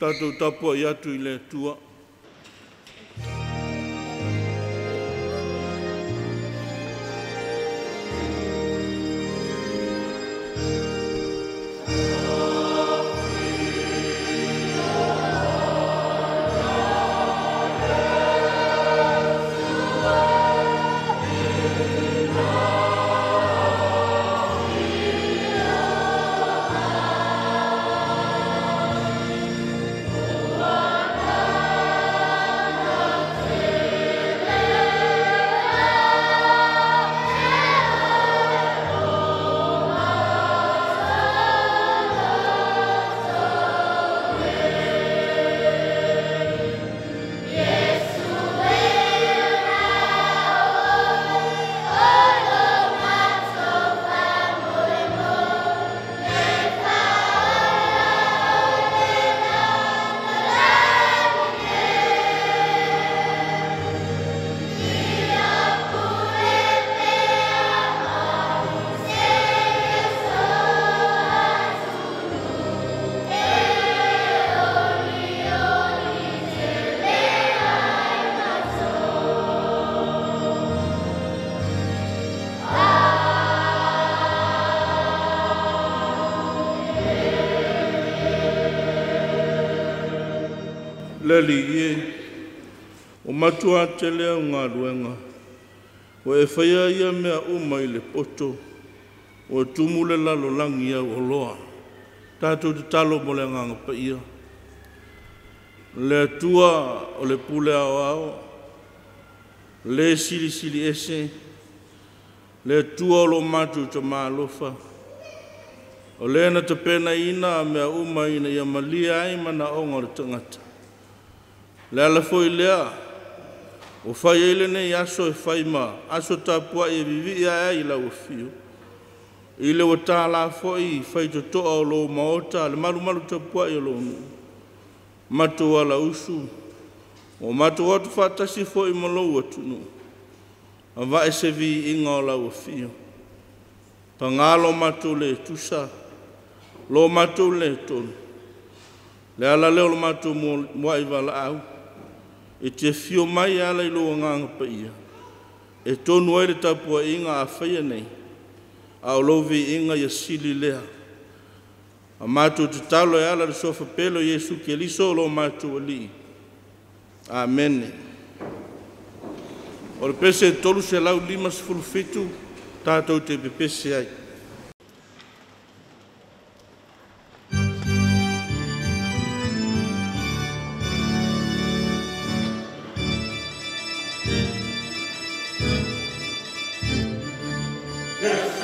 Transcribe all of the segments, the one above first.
Tatou tapuai atu i le Atua. Le Alii e, ua matua tele au galuega, ua e faia ia mea uma i le poto, ua tumu le lalolagi au oloa. Tatou tatalo mo le Agaga Paia. Le Atua o le pule aoao, le silisili ese, le Atua o lo matou tamalofa, o lea na tapenaina mea uma ina ia malie ai manaoga o le tagata. Le ala foi lea, ua fai ai lenei aso e fai ma aso tapuai e vivii ai i lau afio, i le ua tālā foi fai totoa o lou maota, le malumalu tapuai o lou nuu, matou ala usu, o matou atu faatasi foi ma lou atunuu, avae se viiga o lau afio. Pagā lo matou le tusa, lo matou le tonu, le ala lea o lo matou muai valaau, e te afio mai e ala i lou Agaga Paia, e tonu ai le tapuaiga a faia nei, a o lou viiga ia sili lea. A matou tatalo e ala le suafa pele o Iesu Keriso o lo matou Alii. Amene. O le pese 357 tatou te pepese ai. Fa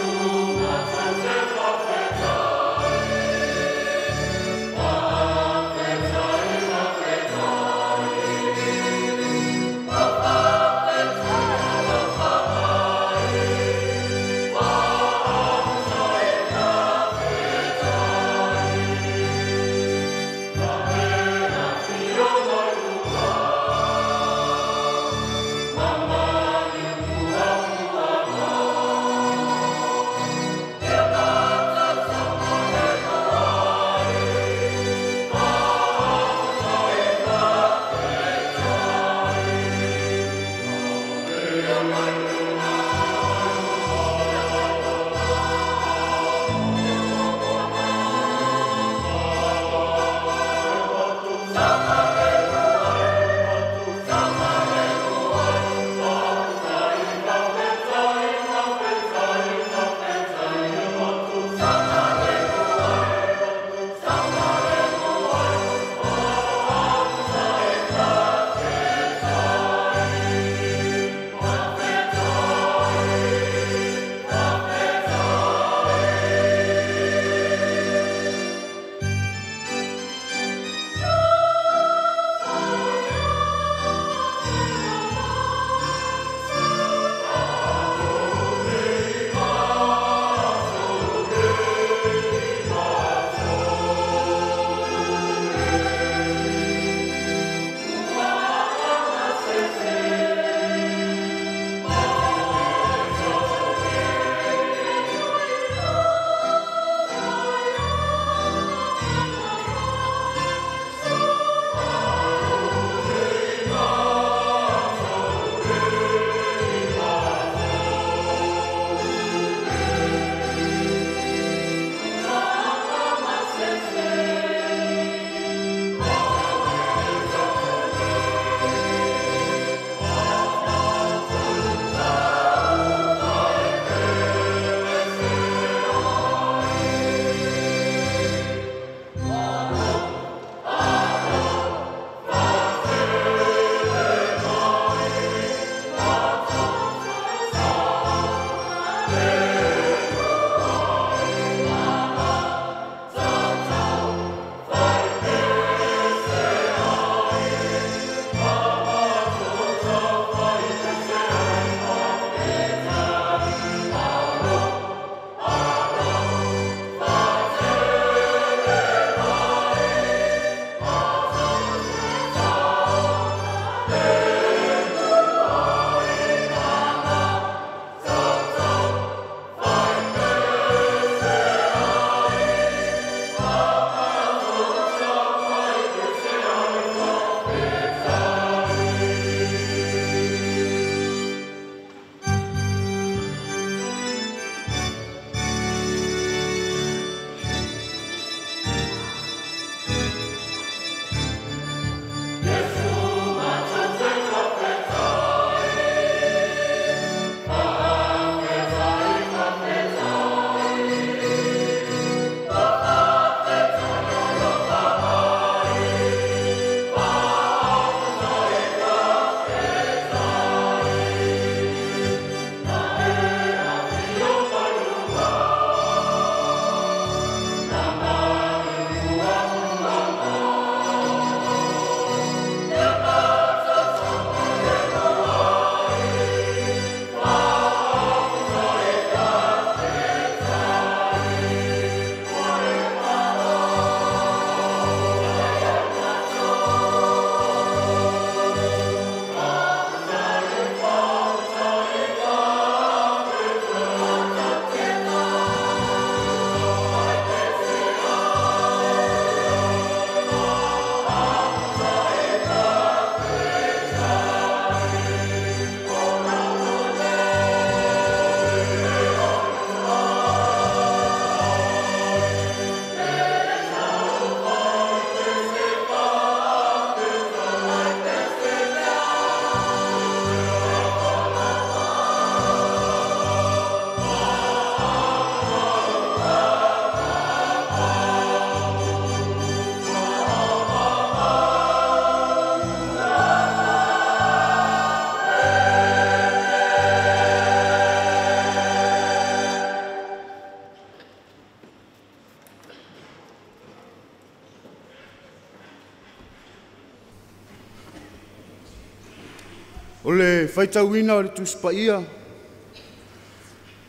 O le faitauina o le Tusi Paia,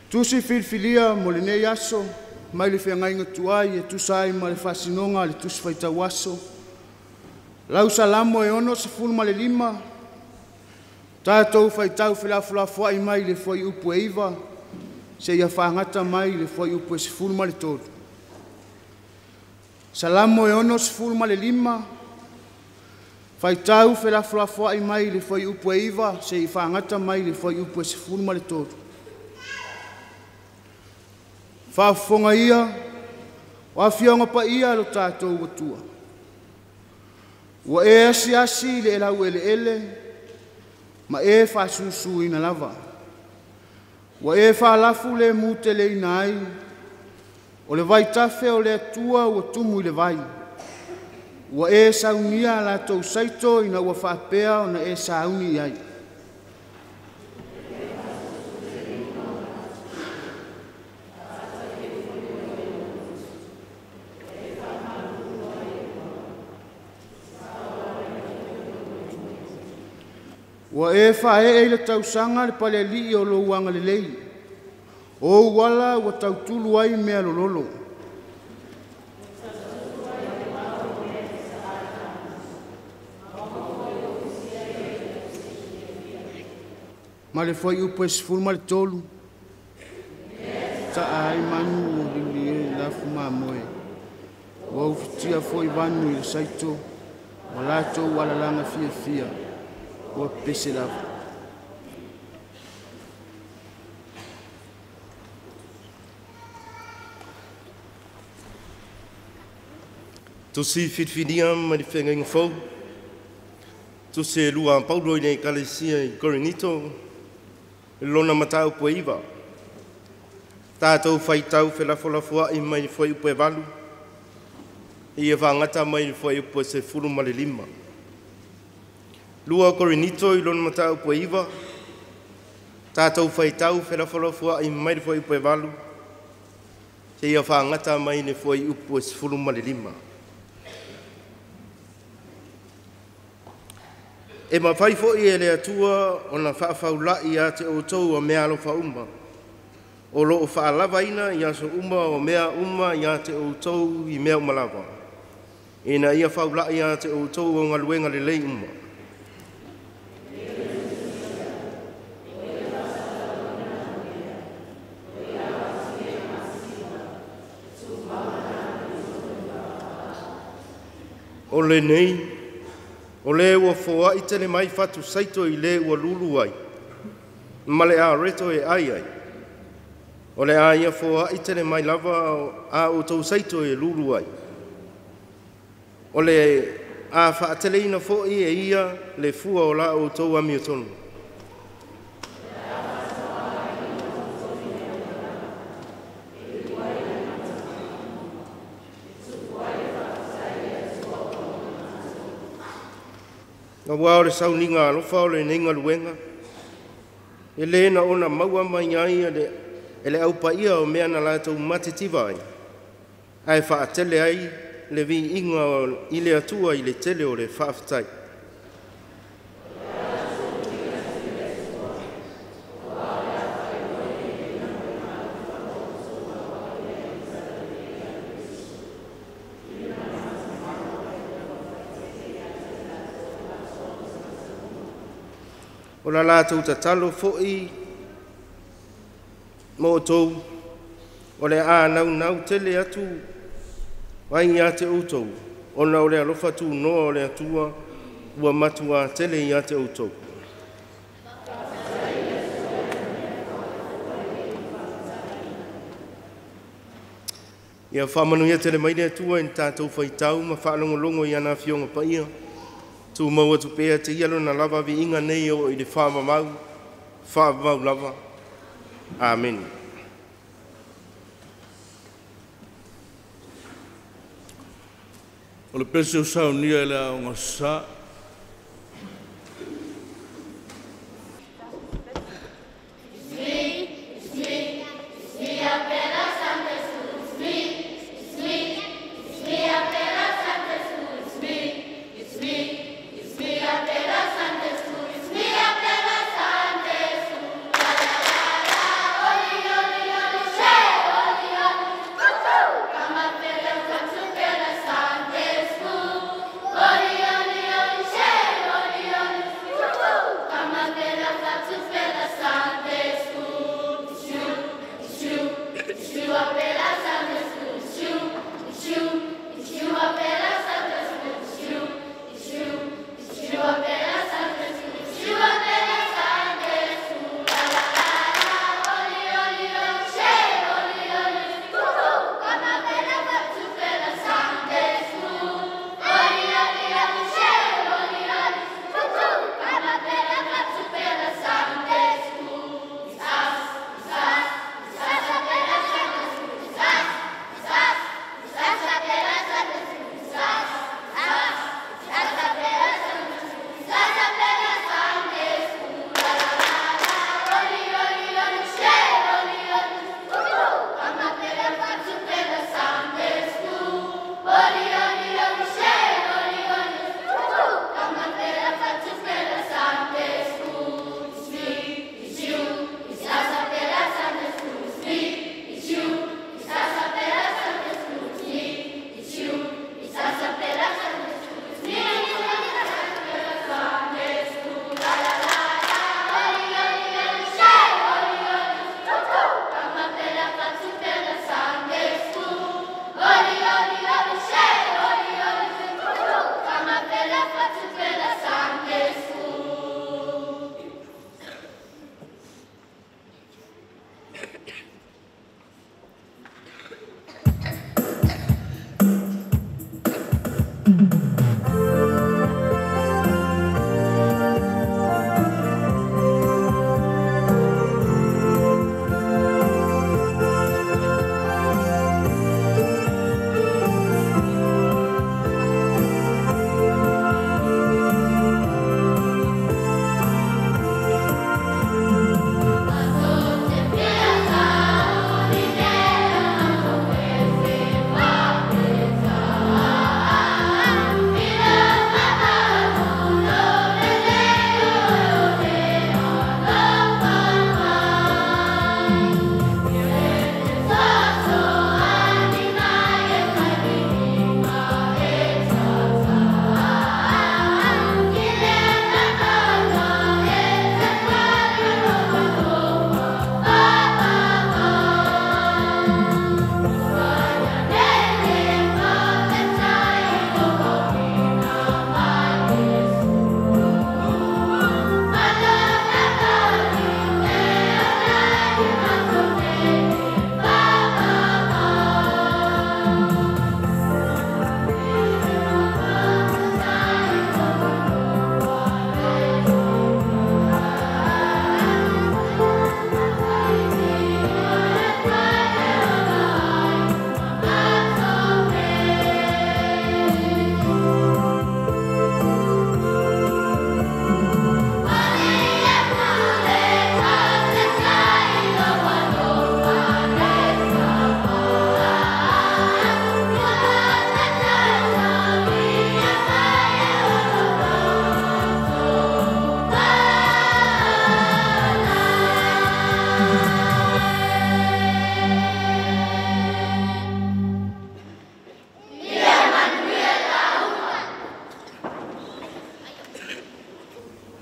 Tusi filifilia mo lenei aso mai le feagaiga tuai e tusa ai ma le faasinoga a le Tusi Faitau Aso. Lau Salamo e 65, tatou faitau felafolafoai mai le fuaiupu e 9 seia fagata mai le fuaiupu e 13. Salamo e 65, faitau felafolafoai mai le fuaiupu e 9 seia fagata mai le fuaiupu e 13. Faafofoga ia o afioga paia lo tatou Atua. Ua e asiasi i le laueleele ma e faasusuina lava. Ua e faalafu le mu teleina ai, o le vaitafe o le Atua ua tumu i le vai. Ua e saunia a latou saito ina ua faapea ona e sauni i ai. Ua e faaee i le tausaga le palealii o lou agalelei, o ou ala ua tautulu ai mea lololo. Ma le fuaiupu e 13, taa ai manu o lili e lafu mamoe, ua ufitia foi vanu i le saito, ua latou alalaga fiafia, ua pese lava. Tusi filifilia ma le feagaiga fou, tusi e lua a Paulo i le Ekalesia i Korinito, lona mataupu e 9. Tatou faitau felafolafoai mai le fuaiupu e 8, ia fagata mai le fuaiupu e 15. 2 Korinito i lona mataupu e 9, tatou faitau felafolafoai mai le fuaiupu e 8, seia fagata mai le fuaiupu e 15. E mafai foi e le Atua ona faafaulai ia te outou o mea alofa uma, o loo faalavaina i aso uma o mea uma ia te outou i mea uma lava, ina ia faulai ia te outou o galuega lelei uma. O lenei, o le ua foai tele mai fatu saito i le ua lulu ai, ma le areto e ai ai. O le a ia foai tele mai lava a outou saito e lulu ai. O le a faateleina foi e ia le fua o la outou amiotonu. Ua o le sauniga alofa o lenei galuega, e le na ona maua mai ai e le aupaia o mea na latou matetiva ai, ae faatele ai le viiga i le Atua i le tele o le faafetai. O la latou tatalo foi ma outou, o le a naunau tele atu ai ia te outou, ona o le alofa tunoa o le Atua ua matua tele ia te outou. Ia faamanuia tele mai le Atua i le tatou faitau ma faalogologo i ana afioga paia. Tu mau atu pea te ia lona lava viiga nei o i le faamamau, faamamau lava. Amen. O le pese o saunia e le aoga sa. It's me, it's me, up at a Sunday school. It's me up at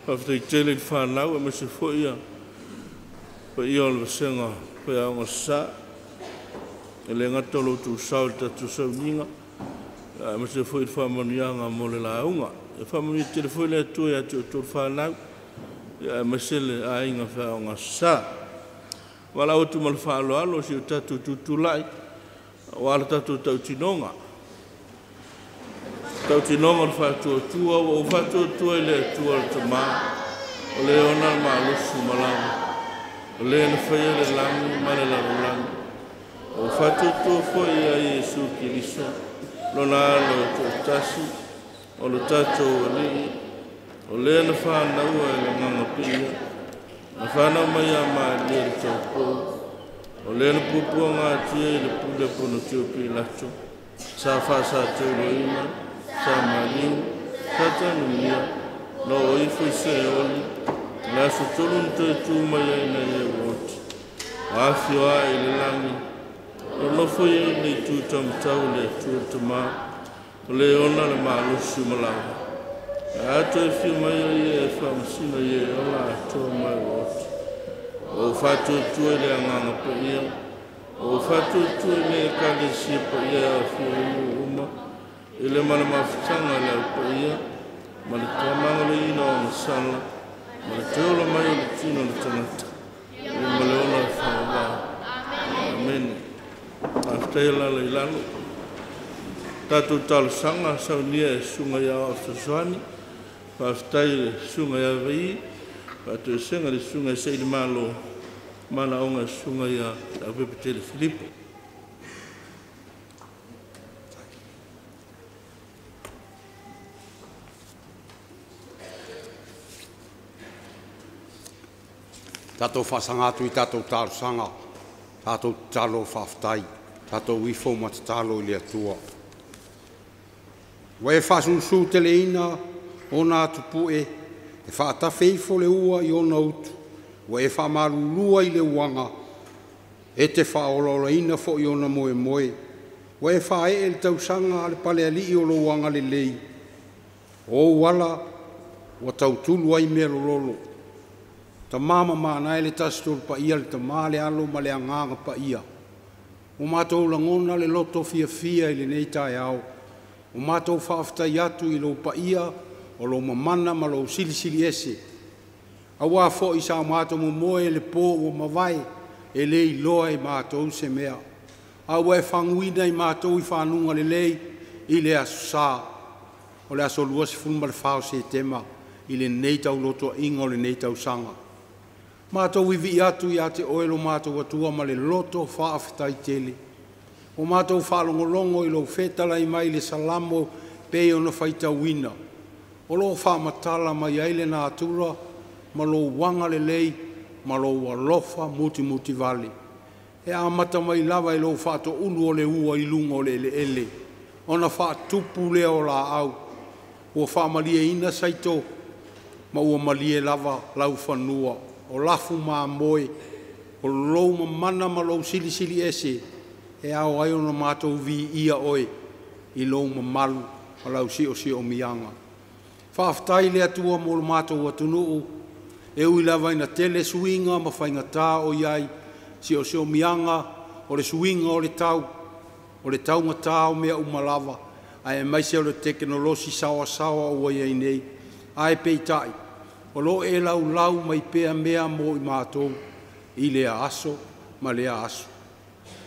Faafetai tele i le fanau aemaise foi ia paia o le vasega faiaoga sa e le gata o lo outou sao i le tatou sauniga, aemaise foi le faamanuiaga mo le lauga. E faamanuia tele foi le Atua ia te outou le fanau, aemaise le aiga faiaoga sa. Valaau atu ma le faaaloalo si o tatou tutulai aua le tatou tautinoga. Tautinoga o le faatuatua, ua ou faatuatua i le Atua le Tamā, o le ona le malosi ma lava, o le na faia le lagi ma le lalolagi. Ua ou faatuatua foi ia Iesu Keriso, lona alo e toatasi, o le tatou Alii, o lea na whānaua e le nganga pia, na whānau mai a Maria le taupou, o lea na pupua ngā tia i le pule pono teo pilato, sa whaasa teuloina, sa maliu, sa tanumia, na o ifo i se oli, le aso tolu na toe tū mai ai na e uoti. O awhio a i le langi, o nofo i le itu tamatau le Atua le Tamā, o le ona le malosi malaga. A atu e whiu mai o ia e whaamasina i e ola atoa mai o oti. O whātuatua i le anganga paia, o whātuatua i le ekalesia paia e awhia i uma, i le mana mafutanga le au paia, ma le tuamanga le ina o masala, ma le teola mai o le tino le tangata, i ma le ona whaawā. Amene. Faafetai lala i lalo. Tātou talosaga saunia e susuga ia Fesoasoani, faafetai i le susuga ia Vai, faatoesega i le susuga i Sailumalo, manaoga e susuga ia Leaupepetele Filipo. Tātou whaasanga atu i tātou talosaga, tātou tatalo faafetai, tātou ifo ma tatalo i le Atua. Ua e faasusu teleina ona atupu'e, e faatafe ifo le ua i ona utu, ua e faamalulua i le uaga, e te faaolaolaina fo'i ona moemoe, ua e faaee le tausaga a le palealii o lou agalelei, o ou ala ua tautulu ai mea lololo. Tamā ma manae le tasi tolu paia le tamā le alo ma le agaga paia. Ua matou lagona le loto fiafia i lenei taeao. Ua matou faafetai atu i lou paia o lou mamana ma lou silisili ese. Auā fo'i sa matou momoe le pō ua mavae e le iloa e matou se mea. A ua e faguina i matou i fanuga lelei i le aso sā o le aso 24 o Setema i lenei taulotoa'iga o lenei tausaga. Matou ivi'i atu iā te oe lo matou Atua ma le loto faafetai tele. Ua matou faalogologo i lou fetalai mai le Salamo pei ona faitauina. O loo faamatala mai ai le natura ma lou agalelei ma lou alofa mutimutivale. E amata mai lava i lou faatoulu o le ua i luga o le eleele, ona faatupu lea o laau. Ua faamalieina saito ma ua malie lava laufanua. O lafu mamoe, o lou mamana ma lou silisili ese, e ao ai ona matou viia oe i lou mamalu ma lau siosiomiaga. Faafetai le Atua mo le matou atunuu, e ui lava ina tele suiga ma faigatā o i ai, siosiomiaga o le suiga o le tau, o le taugatā o mea uma lava, aemaise o le tekenolosi saoasaoa ua i ai nei. Ae peitai, o loo e laulau mai pea mea mo i matou i lea aso ma lea aso.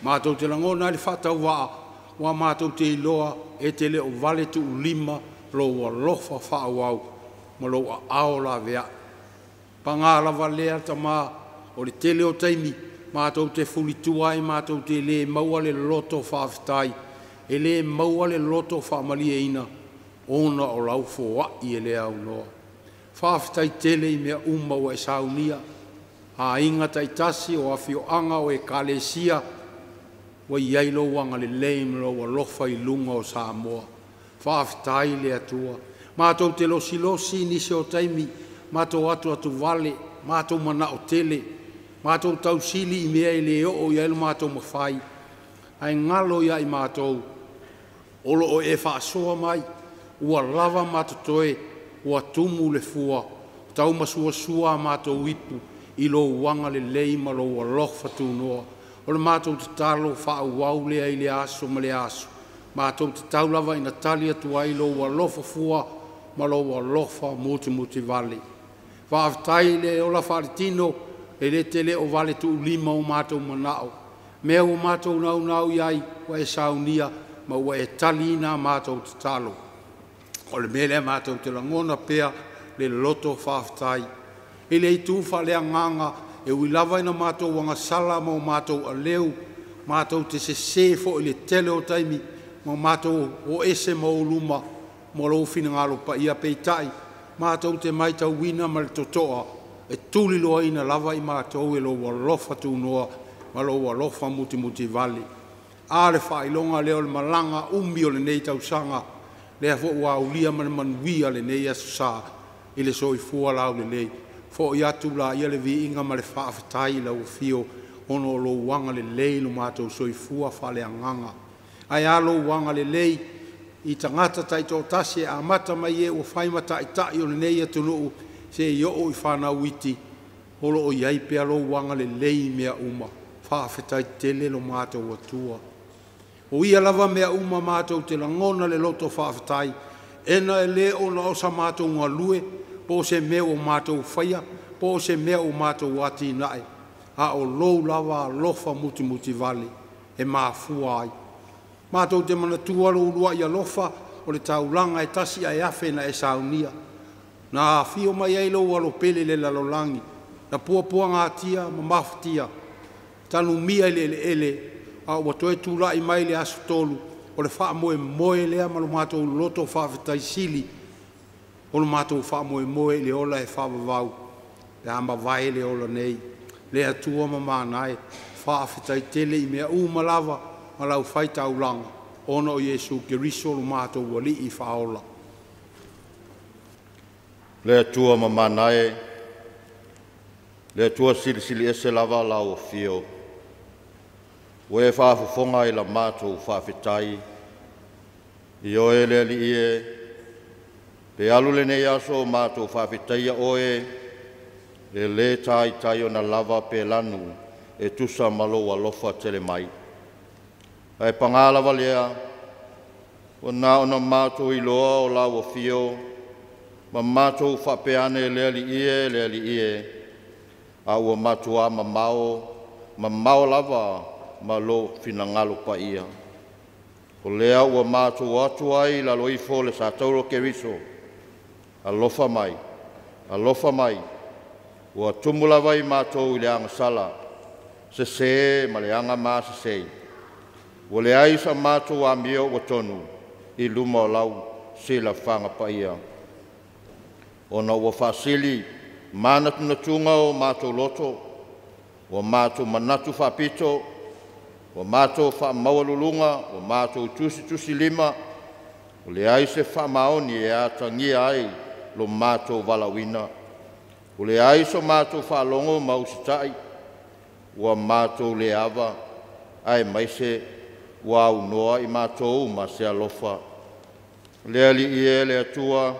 Matou te lagona ai le faatauvaa, ua matou te iloa e te le o vale tuulima lou alofa faaauau ma lou aao laveai. Pagā lava lea Tamā, o le tele o taimi matou te fulitua ai matou te lē maua le loto faafetai, e lē maua le loto faamalieina ona o lau foa'i e le aunoa. Faafetai tele i mea uma ua e saunia, aiga taitasi o afioaga o ekalesia, ua i ai lou agalelei ma lou alofa i luga o Samoa. Faafetai le Atua. Matou te losilosi i nisi o taimi, matou atuatuvale, matou manao tele, matou tausili i mea e lē oo i ai lo matou mafai, ae galo ia i matou o loo e faasoa mai, ua lava ma totoe, ua tumu le fua. Taumasuasua a matou ipu i lou agalelei ma lou alofa tunoa. O le matou tatalo faaauau lea i le aso ma le aso, matou te tau lava ina tali atu ai lou alofa fua ma lou alofa mutimutivale. Faafetai i le ola faaletino e le tele o vale tuulima o matou manao. Mea ua matou naunau i ai ua e saunia ma ua e taliina a matou tatalo. O le mea lea matou te lagona pea le loto faafetai. I le itu faaleagaga e ui lava ina matou agasala ma o matou aleu, matou te sesē foi i le tele o taimi ma matou o ese ma ou luma ma lou finagalo paia, peitai matou te matauina ma le totoa e tuliloaina lava i matou e lou alofa tunoa ma lou alofa mutimutivale. A le faailoga lea o le malaga umi o lenei tausaga, lea foi ua aulia ma le manuia lenei aso Sa i le soifua laulelei. Fo'i atu laia le viiga ma le faafetai i lau afio ona o lou agalelei i lo matou soifua faaleagaga. Ae a lou agalelei i tagata taitoatasi e amata mai e ua fai ma taitai o lenei atunuu seia oo i fanau iti, o lo o i ai pea lou agalelei i mea uma. Faafetai tele lo matou Atua. O ia lava mea uma matou te lagona le loto faafetai, ena e lē ona o sa matou galue po o se mea ua matou faia po o se mea ua matou atinae, a o lou lava alofa mutimutivale e mafua ai. Matou te manatua lou uluai alofa o le taulaga e tasi ae afe na e saunia, na afio mai ai lou Alo pele i le lalolagi, na puapuagatia ma mafatia, tanumia i le eleele, a ua toe tulai mai i le aso tolu. O le faamoemoe lea ma lo matou loto faafetai sili o lo matou faamoemoe i le ola e faavavau pe a mavae le ola nei. Le Atua mamana e, faafetai tele i mea uma lava ma lau faitaulaga ona o Iesu Keriso lo matou Alii Faaola. Le Atua mamana e, le Atua silisili ese lava lau afio, ua e faafofoga i la matou faafetai, i oe le Alii e, pe alu lenei aso o matou faafetaia oe, e lē taitai ona lava pe lanu e tusa ma lou alofa tele mai. Ae pagā lava lea, ua na ona matou iloa o lau afio, ma matou faapea ane, “Le Alii e, le Alii e,” a ua matuā mamao, mamao lava ma lou finagalo paia. O lea ua matou o atu ai i lalo ifo o le satauro o Keriso, alofa mai, alofa mai, ua tumu lava i matou i le agasala, sesē ma le aga masesē. Ua leai sa matou amio ua tonu i luma o lau silafaga paia, ona ua faasili manatunatuga o matou loto, ua matou manatu faapito, ua matou faamaualuluga, ua matou tusitusilima, ua leai se faamaoni e atagia ai lo matou valaauina, ua leai so matou faalogo ma usitai, ua matou le ava, aemaise ua aunoa i matou ma se alofa. Le Alii e, le Atua,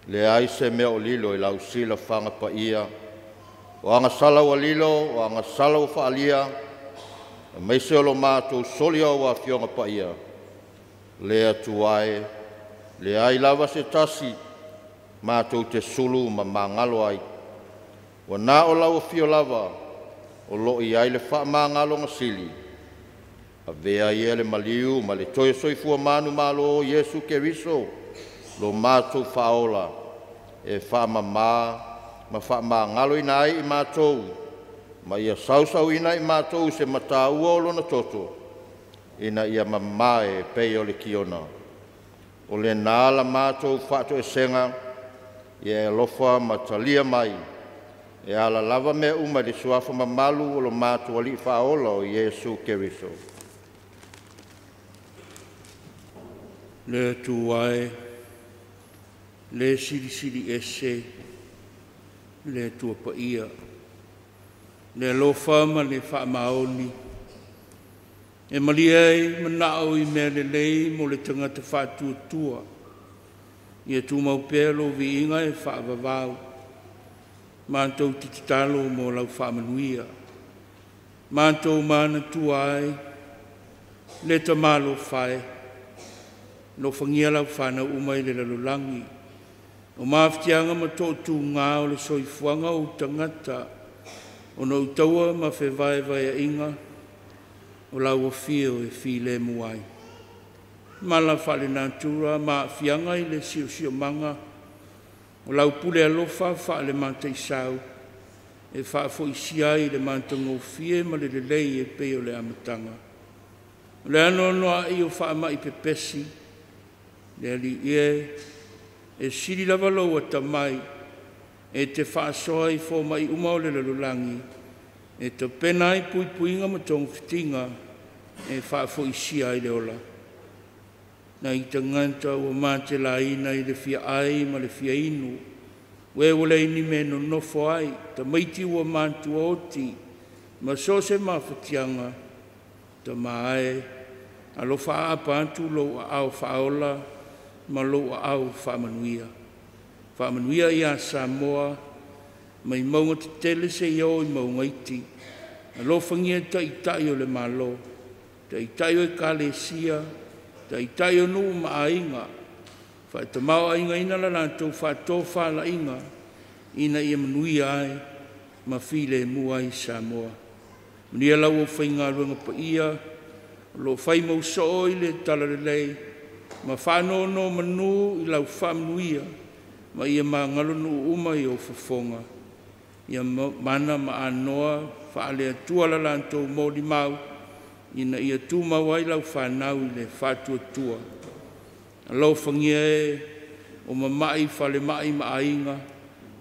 leai se mea o lilo i lau silafaga paia, o agasala ua lilo, o agasala ua faaalia, aemaise o lo matou solia o Afioga Paia. Le Atua e, leai lava se tasi matou te sulu ma magalo ai, ua na o lau afio lava o loo i ai le faamagaloga sili. Avea ia le maliu ma le toe soifua manumalo o Iesu Keriso lo matou Faaola e faamamā ma faamagaloina ai i matou, ma ia sausauina i matou i se mataua o lona toto, ina ia mamā e pei o le tiona. O lenā la matou faatoesega, ia e alofa ma talia mai e ala lava mea uma i le suafa mamalu o lo matou Alii Faaola o Iesu Keriso. Le Atua e, le silisili ese, le Atua paia, le alofa ma le faamaoni, e malie ai manao i mea lelei mo le tagata faatuatua. Ia tumau pea lou viiga e faavavau. Matou te tatalo mo lau faamanuia. Matou manatua ai le tamalofa e, alofagia lau fanau uma i le lalolagi. O mafatiaga ma tootūgā o le soifuaga o ou tagata, ona ou taua ma fevaevaeaiga o lau afio e filemu ai. Mala faalenatura ma aafiaga i le siosiomaga, o lau pule alofa faalemataisau e faafoisia ai le matagofie ma le lelei e pei o le amataga. O le anoanoai o faamai pepesi, le Alii e, e sili lava lou atamai e te faasoa i fomai uma o le lalolagi, e tapena ai puipuiga ma togafitiga e faafoisia ai le ola. Nai tagata ua matelaina i le fia ai ma le fia inu, ue ua leai ni mea e nonofo ai, tamaiti ua matua oti, ma so o se mafatiaga, Tama e, alofa aapa atu lou aao faaola ma lou aao faamanuia. Faamanuia ia Samoa, mai mauga tetele seia oo i mauga iti. Alofagia taitai o le Malo, taitai o ekalesia, taitai o nuu ma aiga, faatamaoaigaina la latou faatofalaiga ina ia manuia ai ma filemu ai Samoa. Manuia lau aufaigaluega paia o loo fai mau soo i le talalelei ma faanonomanu i lau faamanuia ma ia magalo nuu uma i ou fofoga. Ia mana ma anoa faale-Atua la latou molimau ina ia tumau ai lau fanau i le faatuatua. Alofagia e o mama'i i falemai ma aiga,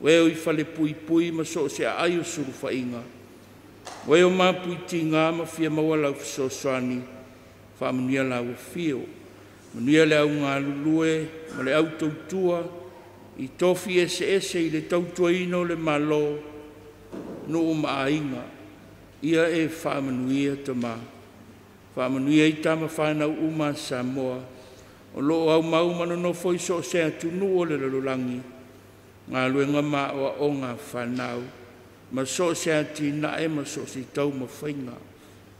o e o i falepuipui ma so o se aai o sulufaiga, o e o mapuitiga ma fia maua lau fesoasoani, faamanuia lau afio. Manuia le au galulue ma le au tautua i tofi eseese i le tautuaina o le Malo, nuu ma aiga, ia e faamanuia Tama. Faamanuia i tama fanau uma a Samoa o loo aumau ma nonofo i so o se atunuu o le lalolagi, galuega ma aoaoga a fanau, ma so o se atinae ma so o se taumafaiga.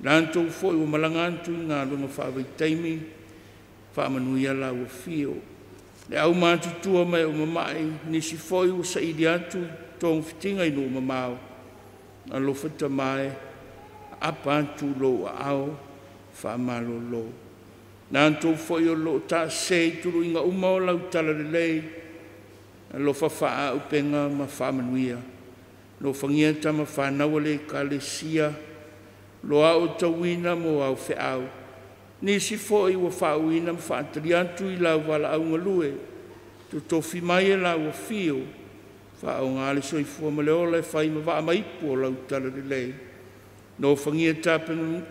Latou foi ua malaga atu i galuega faavaitaimi, faamanuia lau afio. Le au matutua ma e ua mamai, nisi foi ua saili atu i togafitiga i nuu mamao, alofa Tama e, aapa atu lou aao faamalolo. Latou foi o loo taasese i tuluiga uma o lau talalelei, alofa faaauupega ma faamanuia. Alofagia tama fanau a le Ekalesia, lo aotauina mo au feau. Nisi foi ua faauuina ma faatali atu i lau valaau galue, totofi mai e lau afio, faaaoga le soifua ma le ola e fai ma vaa ma ipu o lau talalelei. Alofagia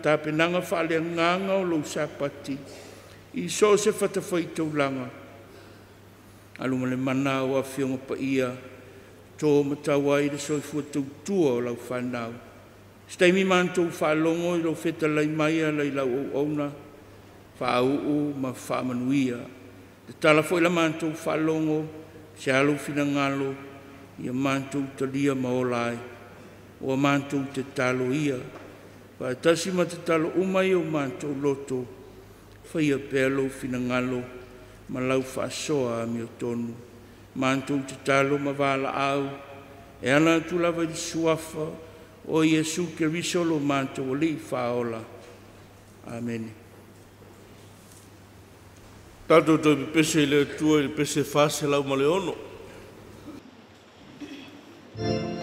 tapenaga faaleagaga o lou Sapati i so o se fatafaitaulaga, alu ma le mana o Afioga Paia, to matau ai le soifua tautua o lau fanau. Se taimi matou faalogo i lou fetalai mai e ala i lau auauna, faauu ma faamanuia. Tatala foi la matou faalogo, se a lou finagalo, ia matou talia ma ola ai. Ua matou tatalo ia, faatasi ma tatalo uma i o matou loto, faia pea lou finagalo ma lau faasoa amiotonu. Matou tatalo ma valaau, e ala atu lava i le suafa o Iesu Keriso lo matou Alii Faaola. Amene. Tatou toe pepese i le Atua i le pese 406. Amen.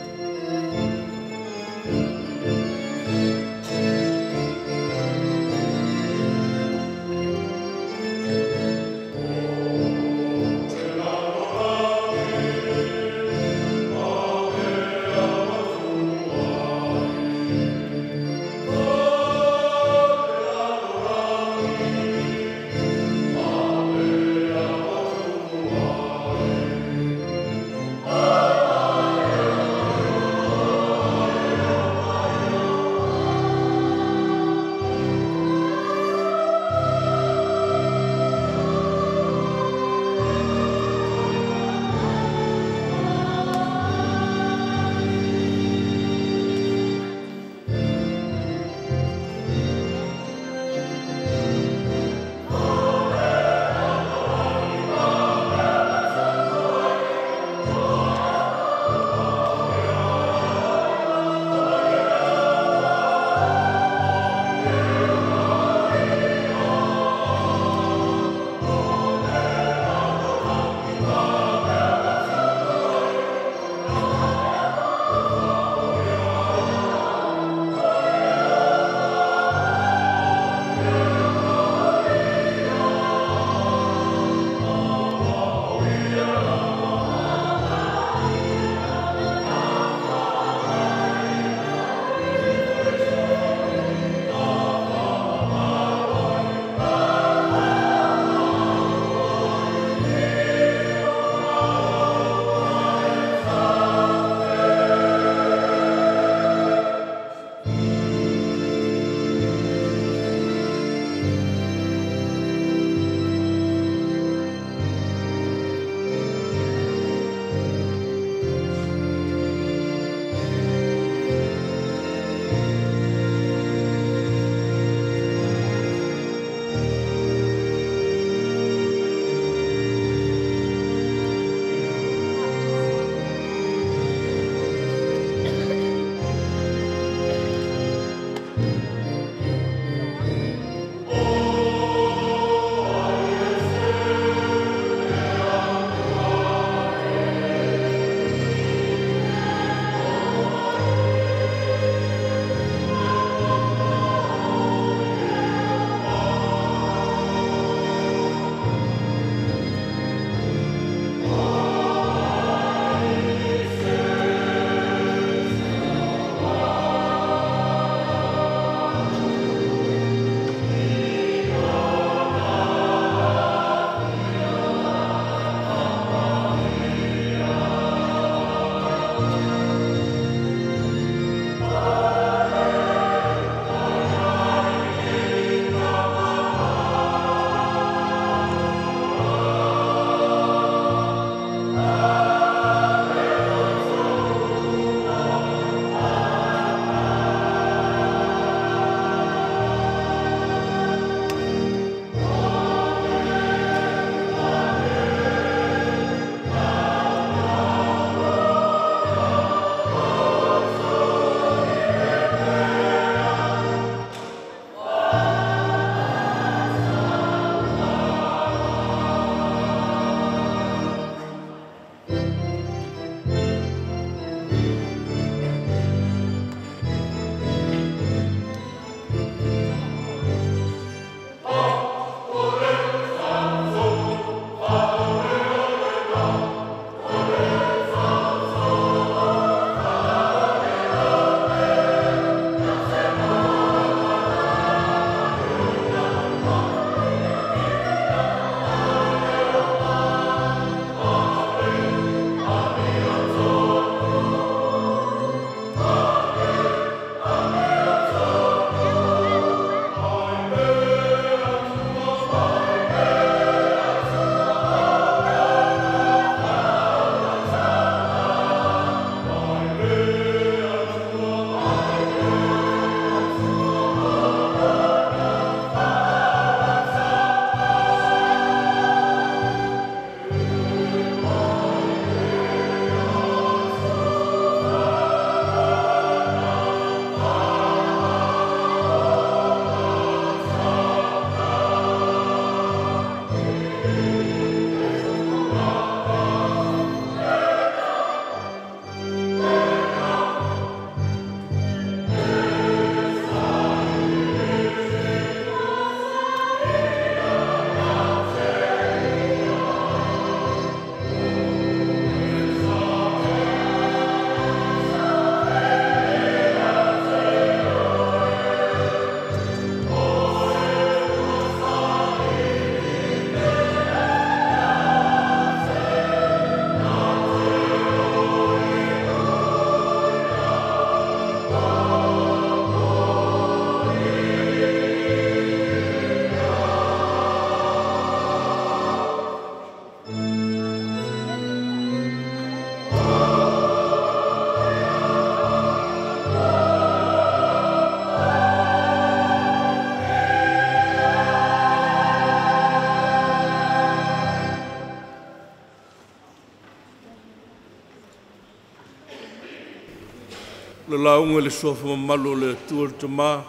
Le lauga i le suafa mamalu o le Atua le Tamā,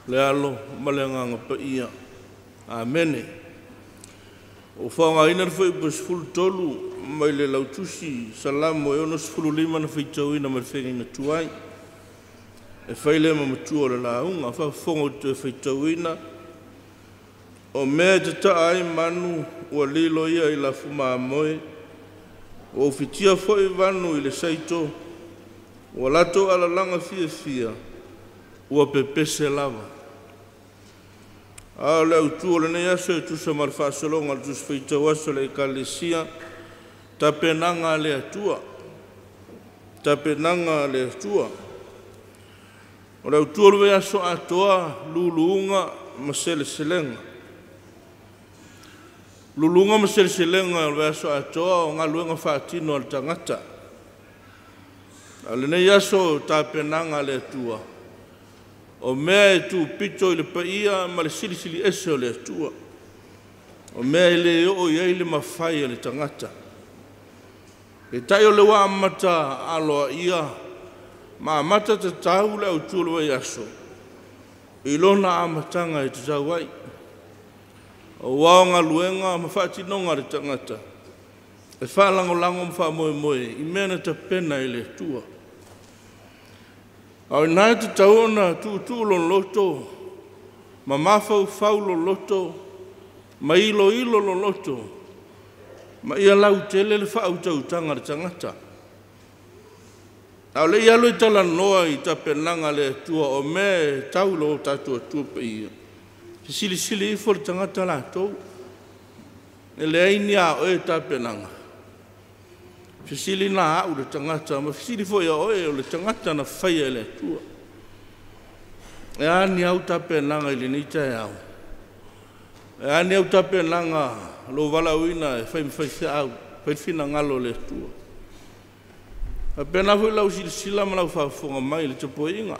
le Alo ma le Agaga Paia. Amene. O faaaogaina le fuaiupu 13 mai le lautusi Salamo e 65 na faitauina ma le feagaiga tuai. E fai lea ma matua o le lauga, faafofoga ou te toe faitauina. O mea e tataa ai manu ua lilo ia i lafu mamoe, ua ufitia foi vanu i le saito, ua latou alalaga fiafia, ua pepese lava. A o le autu o lenei aso e tusa ma le faasologa o le Tusi Faitau Aso a le Ekalesia, tapenaga a le Atua. Tapenaga a le Atua. O le autu o le vaiaso atoa, luluga ma seleselega. Luluga ma seleselega o le vaiaso atoa o galuega faatino a le tagata. A o lenei aso tapenaga a le Atua, o mea e tupito i le paia ma le silisili ese o le Atua. O mea e le oo i ai le mafai a le tagata. Peitai o le ua amata aloaia ma amata tatau le autu o le vaiaso i lona amataga e tatau ai. Aua o galuega ma faatinoga a le tagata e faalagolago ma faamoemoe i mea na tapena e le Atua. A o ina e tatau ona tuutuu loloto ma mafaufau loloto ma iloilo loloto ma ia lautele le faautautaga a le tagata. A o le i alu e talanoa i tapenaga a le Atua o mea e tau i lo tatou Atua paia, fesilisili ifo le tagata latou, e leai ni a oe tapenaga. Fesili na au le tagata, ma fesili foi a oe o le tagata na faia e le Atua. E a ni au tapenaga i lenei taeao? E a ni au tapenaga lou valaauina e fai ma faifeau, fai le finagalo o le Atua. Faapena foi lau silasila ma lau faafofoga mai i le tapuaiga.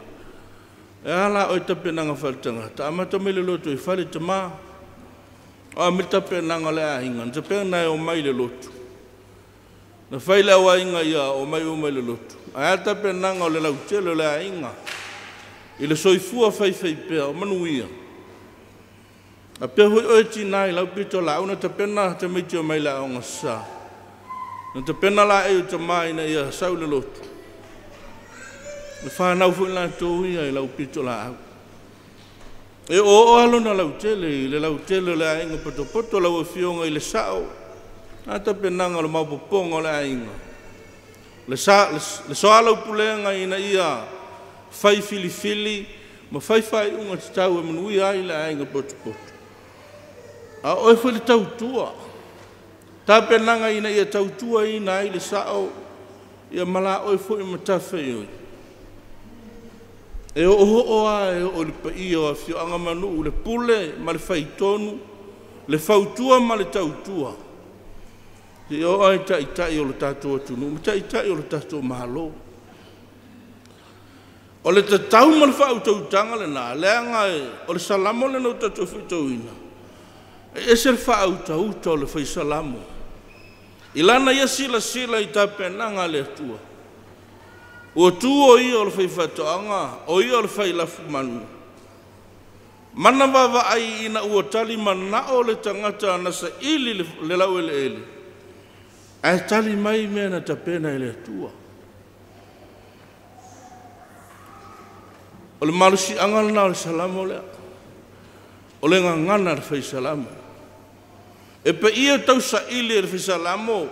E a la oe tapenaga faale-tagata, amata mai le loto i fale tamā, o a mai le tapenaga o le aiga, na tapena e omai i le lotu. Na fai le auaiga ia omai uma i le lotu. Ae a le tapenaga o le lautele o le aiga, i le soifua faifaipea o manuia. A pea foi oe tinā i lau pito laau, na tapena tamaiti o mai le aoga sa. Na tapena la e o tamā ina ia sau le lotu. Na whanau foi latou ia i lau pito laau. E o alo na lautele, i le lautele o le aiga potopoto lau afioga i le sao. Na tapenaga o le maopopoga o le aiga. Le soala upulega ina ia fai filifili ma fai faaiuga tatau e manuia ai le aiga potopoto. A oe foi le tautua, tapenaga ina ia tautua ina ai le sao, ia mala oe foi matafaioi. E oo a e oo le paia o afioaga ma nuu, le pule ma le faitonu, le fautua ma le tautua. E oo ai taitai o le tatou atunuu, ma taitai o le tatou Malo. O le tatau ma le faautautaga lena, leaga o le salamo lena o tatou faitauina. E ese le faautauta o le fai salamo. I lana ia silasila i tapenaga a le Atua. Ua tu o ia o le faifaatoaga, o ia o le failafumanu. Mana vaavaai ina ua tali manao le tagata na saili le laueleele, ae tali mai mea na tapena e le Atua. O le malosiaga lena o le salamo lea. O le gagana le fai salamo. E paia tau saili e le fai salamo,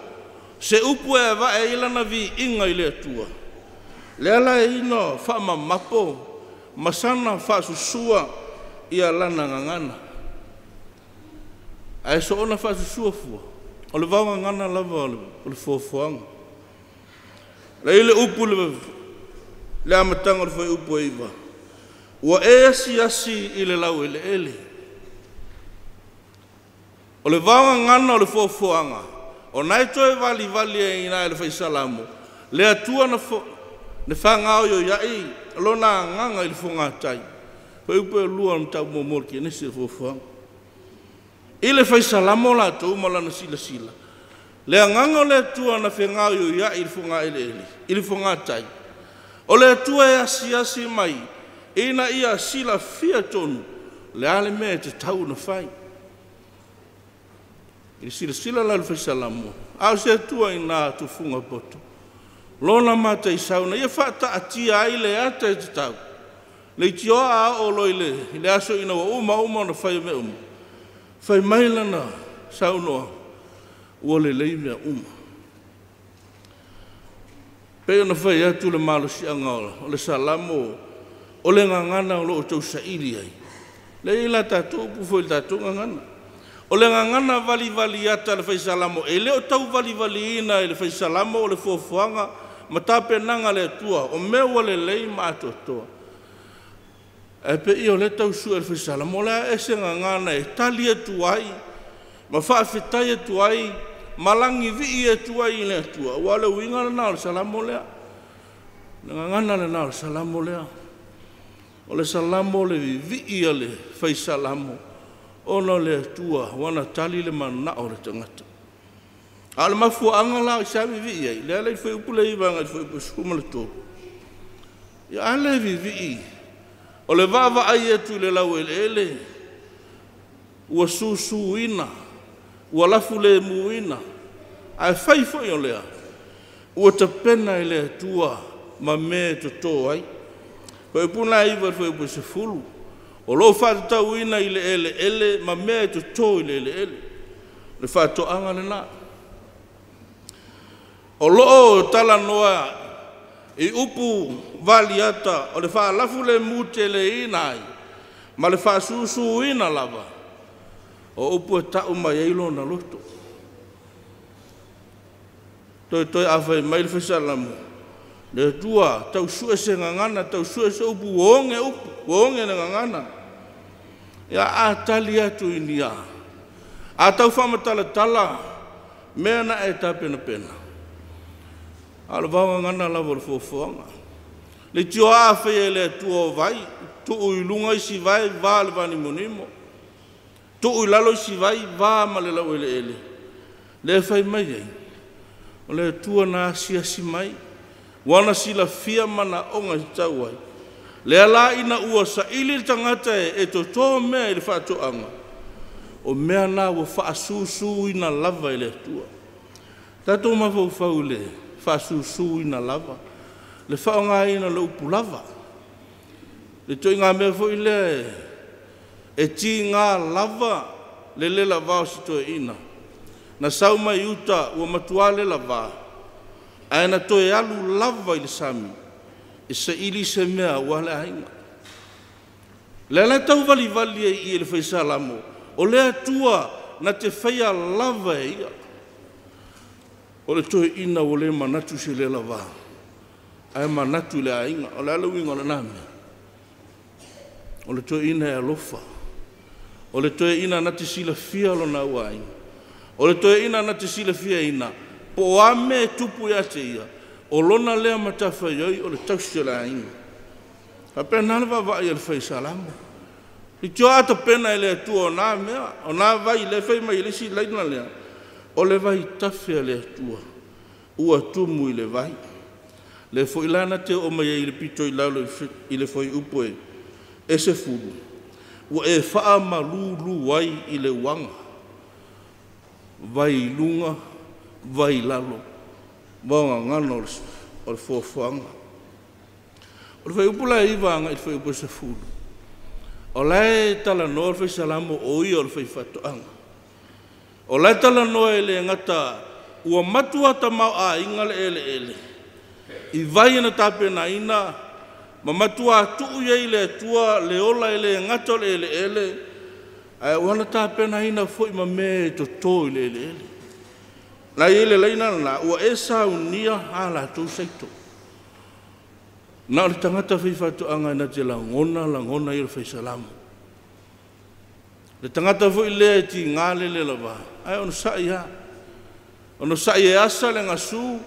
se upu e avae i lana viiga i le Atua. Le ala e ina faamamapo, masana faasusua ia lana gagana. Ae soona faasusua fua, o le vaogagana lava o le foafoaga. Le i le upu le amataga o le fuaiupu e 9. Ua e asiasi i le laueleele. O le vaogagana o le foafoaga, o nai toe valivali ai ina e le fai salamo, le Atua na whangao i ai lona agaga i le fogatai. Fuaiupu e 2 o le mataupu muamua o le Kenesi o le foafoaga. I le fai salamo latou ma lana silasila. Le agaga o le Atua na whangao i ai i le fogaeleele, i le fogatai. O le Atua e asiasi mai, ina ia silafia tonu, le a le mea e tatau ona fai. I le silasila la o le Fai Salamo, a o se Atua ina tufuga poto, lona mataisau na ia faataatia ai le ata e tatau. Le itioa a oo loa i le aso ina ua uma uma ona fai mea uma, fai mai lana saunoa, ua lelei mea uma. Pei ona fai atu le malosiaga o le Salamo, o le gagana o loo tausaili ai. Le i la tatou upu foi i le tatou gagana. O le gagana valivali ata le Fai Salamo, e le o tau valivaliina i le Fai Salamo o le fuafuaga ma tapenaga le Atua, o mea ua lelei ma atoatoa. Ae pei o le tau sue o le Fai Salamo, o le a ese gagana e tali atu ai, ma faafetai atu ai, ma lagivii atu ai i le Atua. Ua le uiga lena o le Salamo lea. Le gagana lena o le Salamo lea. O le Salamo le vivii a le Fai Salamo, ona o le Atua, ua na tali le manao o le tagata. A o le mafuaaga la o se vivii ai, lea le fai upu le iva ngai fai upu 13. Ia a le vivii, o le vaavaai atu i le laueleele, ua susuina, ua lafu le muina, ae fai foi o lea, ua tapena i le Atua ma mea e totō ai. Fai upu la iva fai upu 10, o loo faatatauina i le eleele ma mea e totō i le eleele. Le faatoaga lena. O loo talanoa i upu valiata o le faalafu le mu teleina ai, ma le faasusuina lava, o upu e tau mai ai lona loto. Toe toe a fai mai le Fai Salamo, le Atua tau sue se gagana, tau sue se upu, ua oge upu, ua oge le gagana. Ia a tali atu i nia, a tau faamatalatala, mea na e tapenapena. A o le vaogagana lava o le fuafuaga. Le tio a fai e le Atua o vai, tuu i luga isi vai, va le vanimonimo. Tuu i lalo isi vai, va ma le laueleele. Le fai mai ai, o le Atua na asiasi mai, ua na silafia manaoga i tau ai. Le ala ina ua saili le tagata e totō mea i le faatoaga, o mea na ua faasusuina lava i le Atua. Tatou mafaufau i le faasusuina lava, le faaaogaina o le upu lava. Le toiga mea foi lea e tiga lava le le lava o si toeaina. Na sau mai uta ua matua le lava, ae na toe alu lava i le sami, e saili se mea ua le aiga. Le ala tau valivali ai i le Fai Salamo, o le Atua na te faia lava e ia. O le toeaina ua le manatu se le lava, ae manatu i le aiga. O le ala uiga o lena mea. O le toeaina e alofa. O le toeaina na te silafia lona au aiga. O le toeaina na te silafia ina, po o a mea e tupu ia te ia, o lona lea matafaioi o le tausi o le aiga. Faapena le vaavaai a le Fai Salamo. I tio a tapena e le Atua o nā mea, o nā vai le fai mai i le isi laina lea, o le vai tafe a le Atua, ua tumu i le vai. Le foi lana te o mai ai i le pito i lalo i le foi upu e 10, ua e faamalulu ai i le uaga, vai i luga, vai i lalo, vaogagana o le fuafuaga. O le fai upu la iva anga i le fai upu e 10, o la e talanoa le Fai Salamo o ia o le fai faatoaga. O la e talanoa e le gata ua matua tamao aiga le eleele, i vai na tapenaina, ma matua tuu ia i le Atua le ola e le gata o le eleele, ae ua na tapenaina foi ma mea e totō i le eleele. La i le laina lena, ua e saunia a latou saito. Na o le tagata fai faatoaga na te lagona, lagona i le Fai Salamo. Le tagata foi lea e tiga le le lava, ae ono sai a. Ono sai e asa le gasu,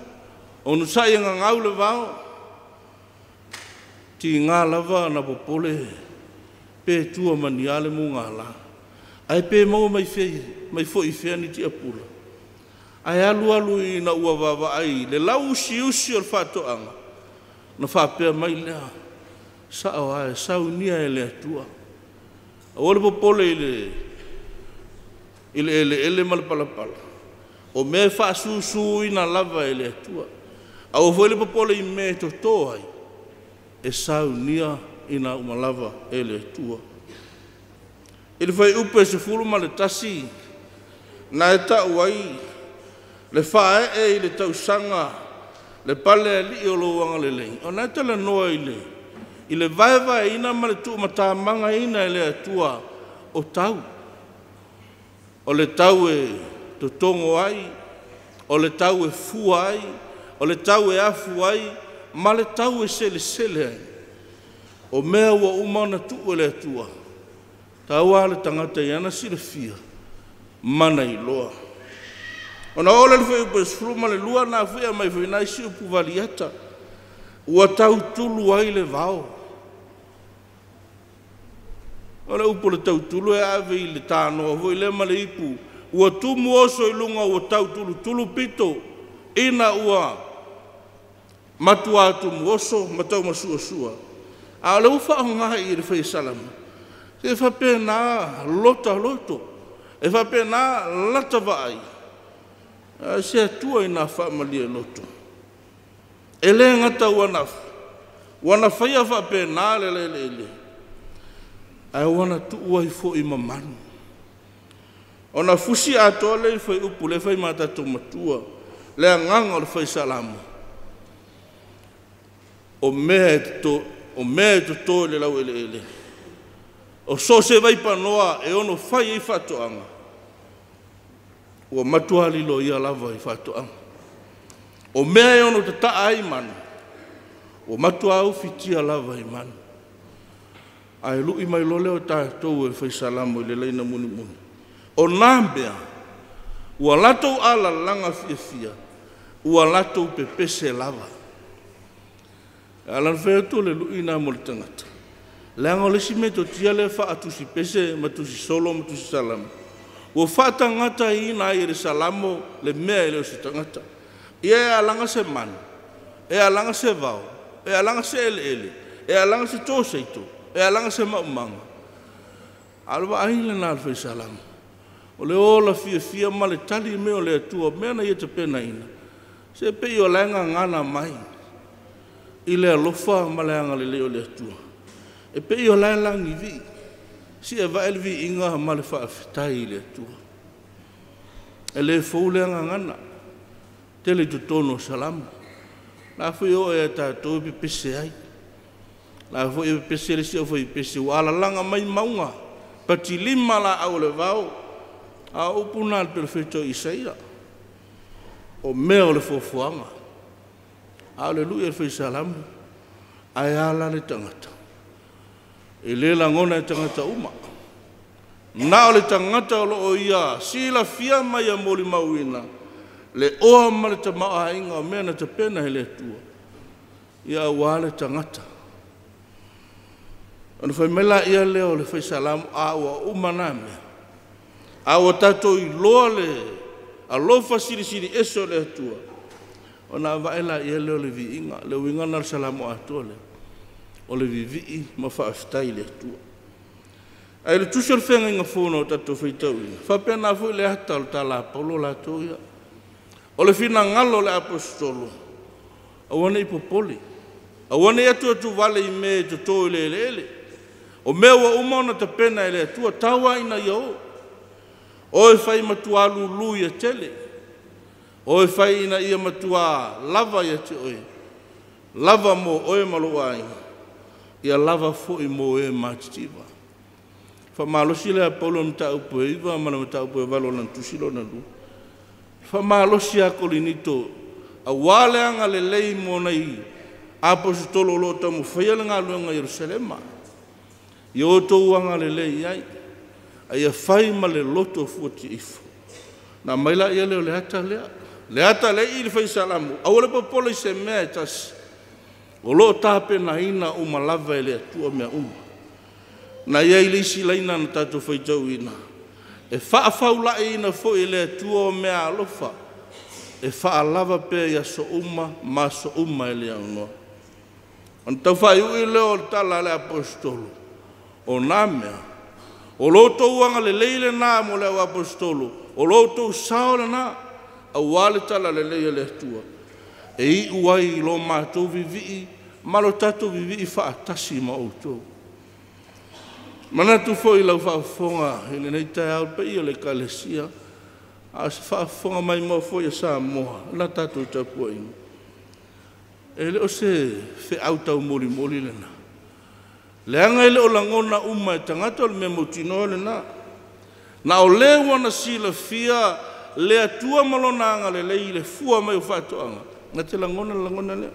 ono sai e gagau le vao. Tiga lava na popole, pe tua mania le munga la. Ae pe maua mai fei, mai foi fea ni tia pula. Ae alu alu ina ua vaavaai le lau usiusi o le faatoaga, Na faapea mai lea, sa'o a e saunia e le Atua. Aua le popole i le eleele ma le palapala, o mea e faasusūina lava e le Atua. Aua foi le popole i mea e totō ai, e saunia ina uma lava e le Atua. I le fuaiupu e 11, na e ta'u ai le faae'e i le tausaga le pale ali'i o lou agalelei, ona e talanoa i le vaevaeina ma le tuumatamagaina e le Atua o tau. O le tau e totogo ai, o le tau e fua ai, o le tau e afu ai, ma le tau e selesele ai. O mea ua uma ona tuu e le Atua, taua le tagata i ana silafia mana iloa. Ona oo lea i le fuaiupu e 12, na fui mai foi nai si upu valiata, ua tautulu ai le vao. O le upu o le tautulu e ave i le tānoa foi lea ma le ipu, ua tumu oso i luga ua tautulutulu pito, ina ua matua tumu oso ma taumasuasua. A o le ua faaaoga i le fai salamo, e faapena lota loto, e faapena lata vaai, a se Atua ina faamalie loto. E le gata ua na faia faapena le laeleele, ae ua na tuu ai foi ma manu. Ona fusi atoa le fai upu le fai matatou matua, le agaga o le fai salamo, o mea e totō i le laueleele, o so o se vaipanoa e ono fai ai faatoaga, ua matua lilo ia lava i faatoaga. O mea e ono tata'a ai manu, ua matua ufitia lava i manu. Ae lu'i mai loa lea o tatou e fai salamo i le laina mulimuli. O nā mea, ua latou alalaga fiafia, ua latou pepese lava. Ala fai atu le lu'i nā mo le tagata. Leaga o le isi metotia lea faatusi pese ma tusi solo ma tusi salamo. Ua faatagata ina ai e le salamo le mea e le o se tagata. Ia e alaga se manu, e alaga se vao, e alaga se eleele, e alaga se tōseito, e alaga se maumaga. A o le vaai lena a le fai salamo. O le ola fiafia ma le tali mea o le Atua, mea na ia tapenaina, se pei o lae gagana mai i le alofa ma le agalelei o le Atua. E pei o lae lagi vi'i, si e vae le viiga ma le faafetai i le Atua. E le fou le gagana, tele i totonu o salamo. La foi o e tātou e pepese ai. La foi e pepese le si au fai pese, ua alalaga mai mauga, patilima la au le vao, a upu nā le perofeto Isaia. O mea o le foafoaga. A o le lui e fai salamo, ae ala le tagata. E le lagona e tagata uma. Na o le tagata o loo ia silafia mai a molimauina, le oa ma le tamaoaiga o mea na tapena e le Atua, ia aua le tagata. Ona fai mai la ia lea o le fai salamo, a ua uma nā mea. A ua tatou iloa le alofa silisili ese o le Atua, ona vae la ia lea o le viiga, le uiga na le salamo atoa lea, o le vivii ma faafetai i le Atua. Ae le tusi o le feagaiga fou na o tatou faitauina, faapena foi le ata o le tala a Paulo latou ia. O le finagalo o le aposetolo, aua ne i popole, aua ne i atu vale i mea e totō i le eleele. O mea ua uma ona tapena e le Atua, taua ina ia o. O e fai matua lulu ia tele, o e fai ina ia matua lava ia te oe, lava mo oe ma lou aiga, ia lava foi mo e matitiva. Faamalosi lea a Paulo i le mataupu e 9 ma le mataupu e 8 o lana tusi lona lua. Faamalosi a Korinito, auā le agalelei mo nai aposetolo o loo taumafaia le galuega i Ierusalema. Ia outou agalelei ai, a ia fai ma le loto fuatiifo. Na mai la ia lea o le ata lea. Le ata lea i le fai salamo, aua le popole i se mea e tasi. O loo tapenaina uma lava e le Atua mea uma. Na ia i le isi laina na tatou faitauina, e faafaulaiina foi e le Atua o mea alofa, e faalava pea i aso uma ma aso uma e le aunoa. Ona taufaaiuiu lea o le tala a le aposetolo, o nā mea, o lo outou agalelei lenā mo le au aposetolo, o lo outou sao lenā, auā le tala lelei a le Atua, e iu ai i lo matou vivii ma lo tatou vivii faatasi ma outou. Manatu foi i lau faafofoga i lenei taeao le paia o le Ekalesia, a o se faafofoga maimoa foi a Samoa i la tatou tapuaiga. E le o se feau taumolimoli lena, leaga e le o lagona uma e tagata o le mea mautinoa lena. Na o lē ua na silafia le Atua ma lona agalelei i le fua mai o faatoaga, na te lagona le lagona lea.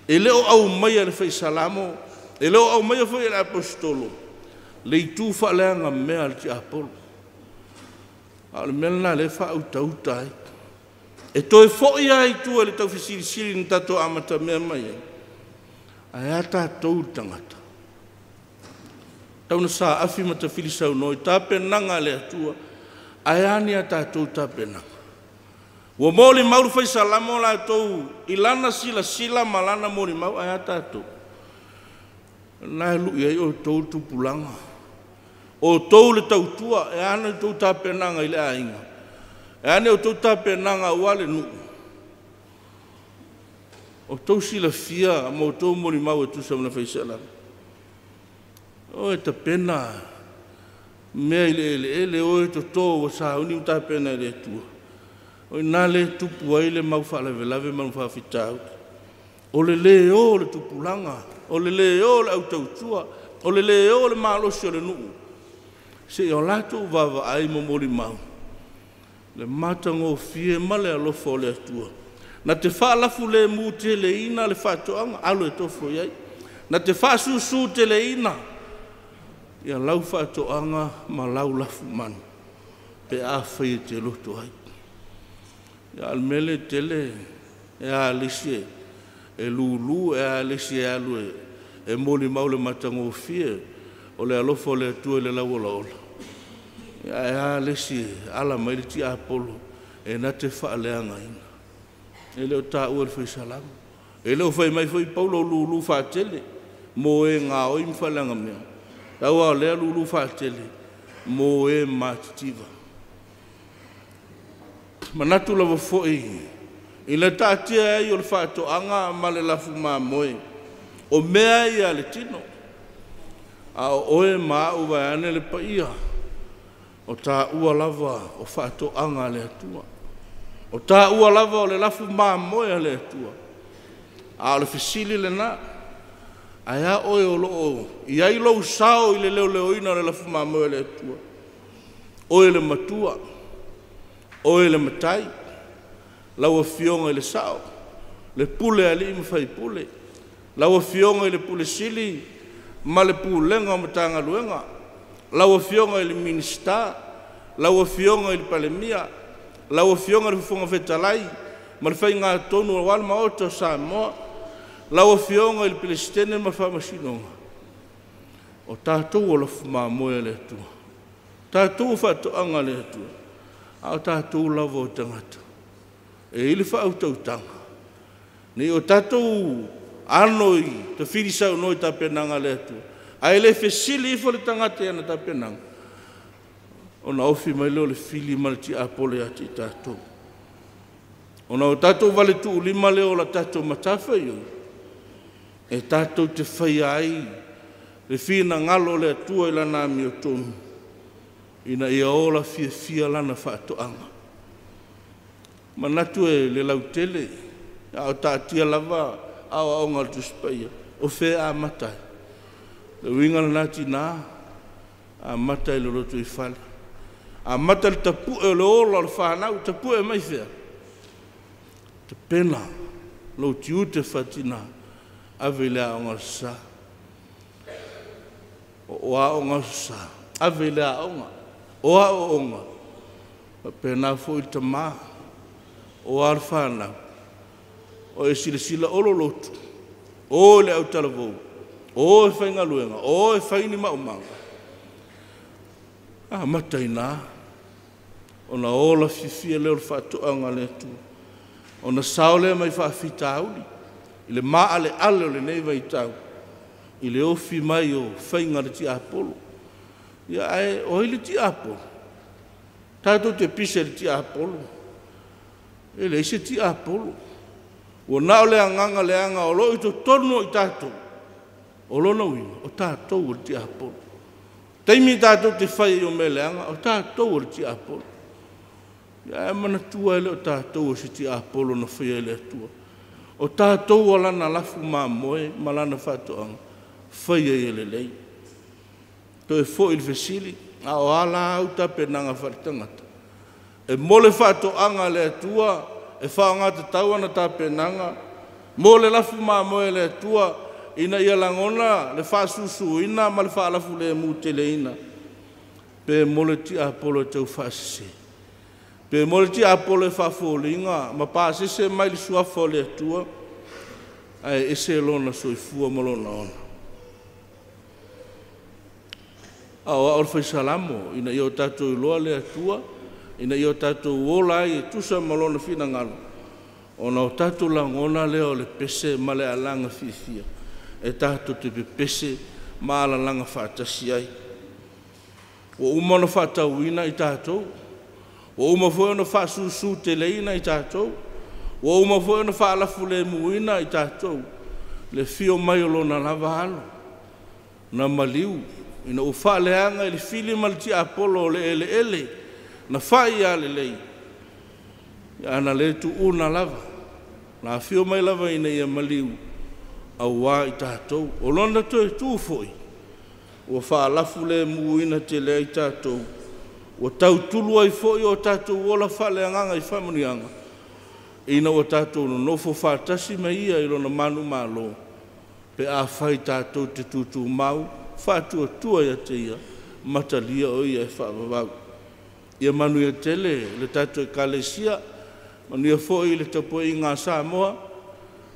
E le o aumaia e le Fai Salamo, e le o aumaia foi e le Aposetolo le itu faaleaga mea a le tiapolo. A o le mea lena lea e faautauta ai. E toe foi lava i tua i le taufesilisili na tatou amatamea mai ai, ae a tatou le tagata? Tau na saafi ma tafilisaunoa i tapenaga a le Atua, ae a ni a tatou tapenaga? Ua molimau le Fai Salamo latou i lana silasila ma lana molimau, ae a tatou? Na e lui ai outou le tupulaga, outou le tautua, e a na outou tapenaga i le aiga, e a ni outou tapenaga aua le nuu? Outou silafia ma outou molimau e tusa ma le Fai Salamo. O e tapena mea i le eleele, o e toto ua sauni ma tapena e le Atua. O ina le tupu ai le mau faalavelave ma le faafitauli. O le lē o le tupulaga, o le lē o le autautua, o le lē o le malosi o le nuu, seia o latou vaavaai ma molimau le matagofie ma le alofa o le Atua. Na te faalafulemu teleina le faatoaga, alu e tofo i ai. Na te faasusu teleina ia lau faatoaga ma lau lafumanu, pe afai e te loto ai. Ia, a o le mea lea tele, e a le isi e lulu, e a le isi e alu e molimau le matagofie o le alofa o le Atua i le lauolaola. Ia, ae a le isi e ala mai le tiapolo e na te faaleagaina. E le o taua e le Fai Salamo. E le o fai mai foi Paulo lulu faatele mo e gaoi ma faaleaga mea. Tau lava o lea lulu faatele mo e matitiva. Manatu lava foi i le taatia ai o le faatoaga ma le lafu mamoe, o mea ia a le tino. A o oe ma au vaeane le paia, o taua lava o faatoaga a le Atua. O taua lava o le lafu mamoe a le Atua. A o le fesili lena, ae a oe o loo i ai lou sao i le leoleoina o le lafu mamoe a le Atua? Oe le matua, oe le matai, lau afioga i le sao, le pule alii ma faipule, lau afioga i le pule sili ma le pulega o Matagaluega, lau afioga i le Minisita, lau afioga i le Palemia, lau afioga i le Fofoga Fetalai ma le faigatonu aua le Maota o Samoa, lau afioga i le Peresetene ma le Faamasinoga. O tatou o lafu mamoe a le Atua, tatou o faatoaga a le Atua, a o tatou lava o tagata e i le faautautaga nei o tatou ano i tafilisaunoa i tapenaga a le Atua, ae le fesili ifo le tagata i ana tapenaga, ona ofi mai lea o le fili ma le tiapolo ia te i tatou. Ona o tatou vale tuulima lea o la tatou matafaioi, e tatou te faia ai le finagalo o le Atua i lana amiotonu, ina ia ola fiafia lana faatoaga. Manatu e le lautele, a o taatia lava aoaoga o le Tusi Paia, o fea amata ai. Le uiga lena tinā, amata i le lotoifale, amata le tapue o le ola o le fanau, tapue mai fea? Tapena lou tiute faatinā, ave i le aoga o le sa. O aoga o sa, ave i le aoga, o aoaoga, faapena foi le tamā, o a le fanau, o e silasila olo lotu, o le autalavou, o e faigaluega, o e fai ni maumaga. Amata i ina, ona ola fiafia lea o le faatoaga a le Atua. Ona sao lea mai faafitauli, I le maaleale o lenei vaitau i le ofi mai o faiga le tiapolo. Ia ae o ai le tiapolo? Tatou te pise le tiapolo. E leai se tiapolo. Ua na o le agaga leaga o loo i totonu o i tatou. O lona uiga, o tatou o le tiapolo. Taimi tatou te fai o mea leaga, o tatou o le tiapolo. Ia ae manatua e le o tatou o se tiapolo na faia e le Atua. O tatou o lana lafu mamoe ma lana faatoaga, faia ia lelei. Toe foi le fesili, a o ala au tapenaga faaletagata. E mo le faatoaga a le Atua, e faaaogatatau ana tapenaga, mo le lafu mamoe a le Atua, ina ia lagona le faasusuina ma le faalafulemu teleina, pe mo le tiapolo e tau faasese. Pe mo le tiapolo e faafoliga ma pasese mai le suafa o le Atua, ae ese lona soifua ma lona ona. A o ao le faisalamo, ina ia o tatou iloa le Atua, ina ia o tatou ola ai e tusa ma lona finagalo, ona o tatou lagona lea o le pese ma le alaga fiafia, e tatou te pepese ma alalaga faatasi ai. Ua uma ona faatauina i tatou, ua uma foi ona faasusu teleina i tatou, ua uma foi ona faalafulemuina i tatou, le fio mai o lona lava alo, na maliu, ina ua faaleaga i le fili ma le tiapolo o le eleele, na fai ia lelei, ana le tuuna lava, na afio mai lava ina ia maliu, auā i tatou. O lona toe tu foi, ua faalafulemuina tele ai tatou, ua tautulu ai foi o tatou ola faaleagaga i faamanuiaga, ina ua tatou nonofo faatasi ma ia i lona manumalo, pe afai tatou te tutumau, faatuatua ia te ia, matalia o ia e faavavau. Ia manuia tele le tatou Ekalesia, manuia foi le tapuaiga a Samoa,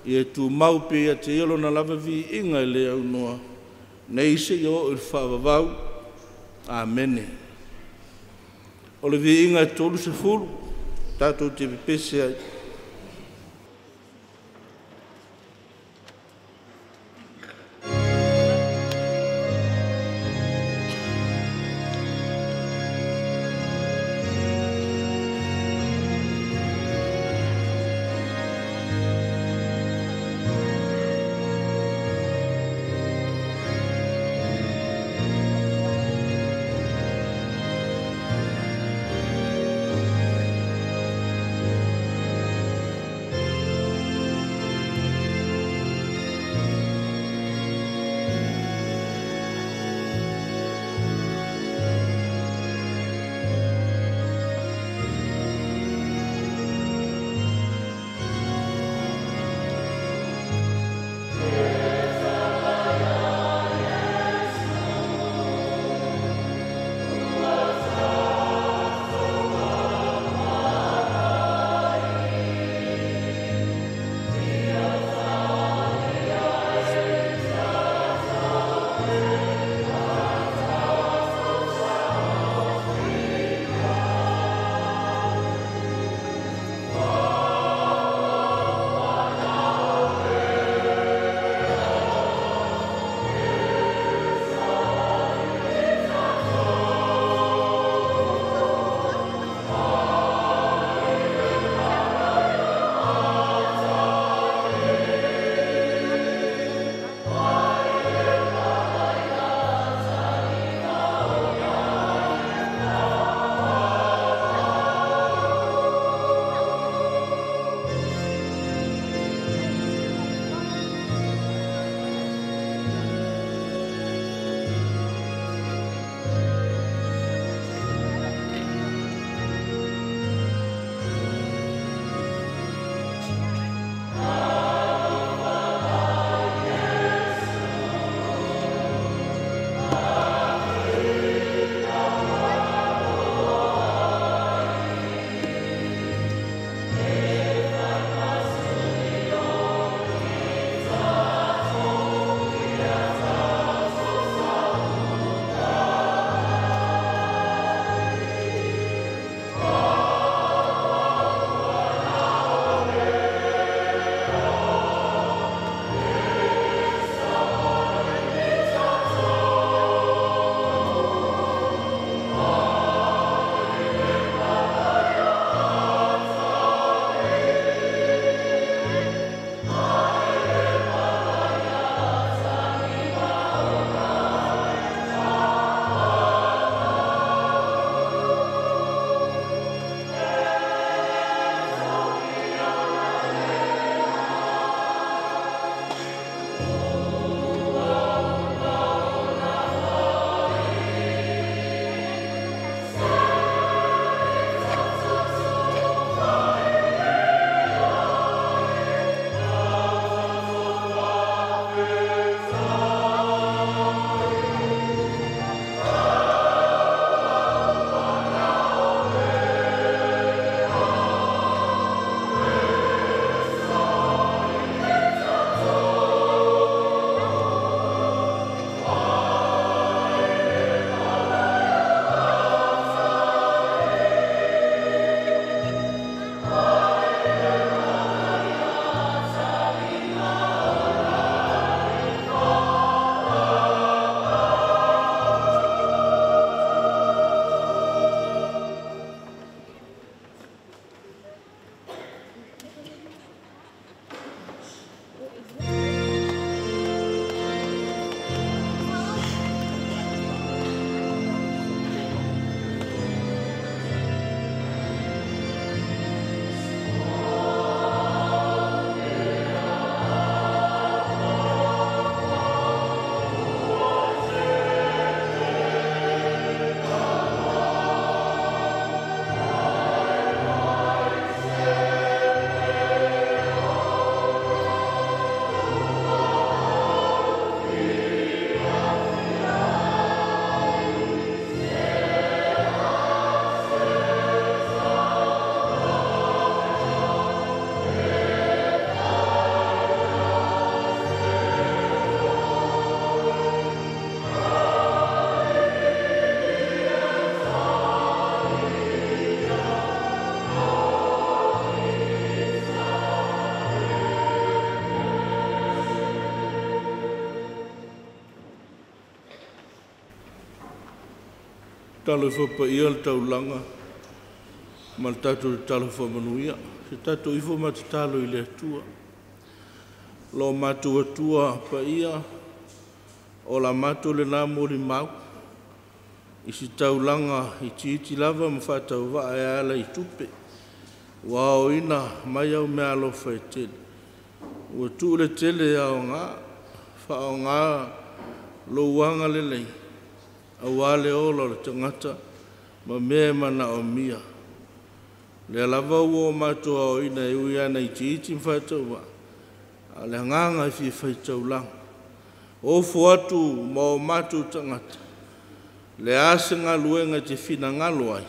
ia tumau pea ia te ia lona lava viiga e le aunoa, nei seia oo i le faavavau. Amene. O le viiga e 30, tatou te pepese ai. Talo ifo paia le taulaga ma le tatou tatalo faamanuia. Se tatou ifo ma tatalo i le Atua. Lo matou Atua paia, o la matou lena molimau, i si taulaga itiiti lava ma faatauvaa e ala i tupe. Ua aoina mai au meaalofa e tele. Ua tuu le tele e aoga, faaaoga lou agalelei, auā le ola o le tagata ma mea e manaomia. Lea lava ua o matou aoina e ui lava ina itiiti ma faatauvaa, a o le agaga e fia faitaulaga. Ofo atu ma o matou tagata, le a se galuega e te finagalo ai,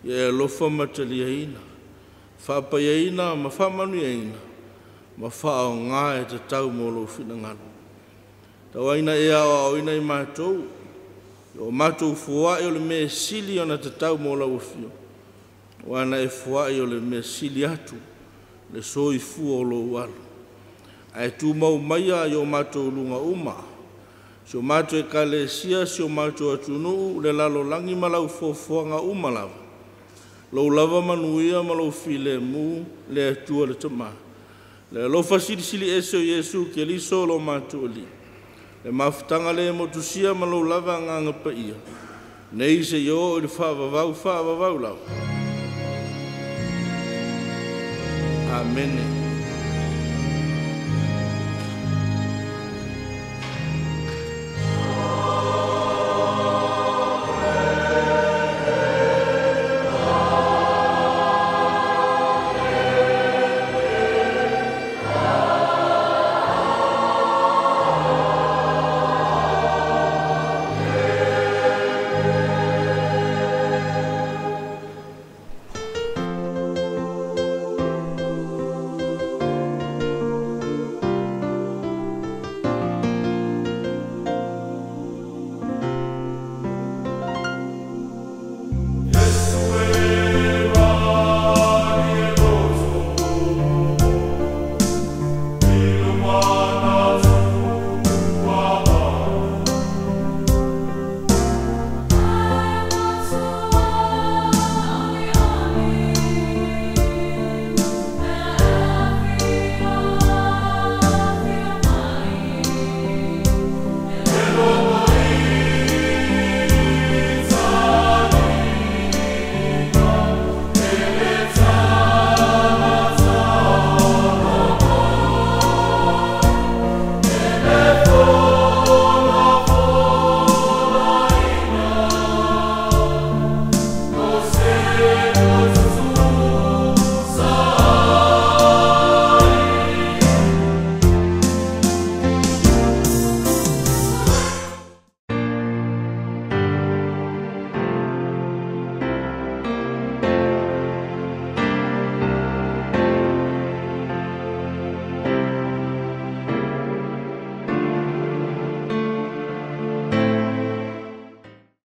ia e alofa ma taliaina, faapaiaina ma faamanuiaina, ma faaaoga e tatau mo lou finagalo. Tauaina e aoaoina i matou, o matou fua'i o le mea sili ona tatau mo lau afio, ua na e fua'i o le mea sili atu le soifua o lou alo. Ae tumau maia i o matou luga uma, si o matou ekalesia, si o matou atunuu, le lalolagi ma lau fuafuaga uma lava. Lou lava manuia ma lou filemu le Atua le Tama. Le alofa silisili ese o Iesu Keriso lo matou Alii. Le mafutaga le motusia ma lou lava agaga paia. Nei seia oo i le faavavau faavavau lava. Amene.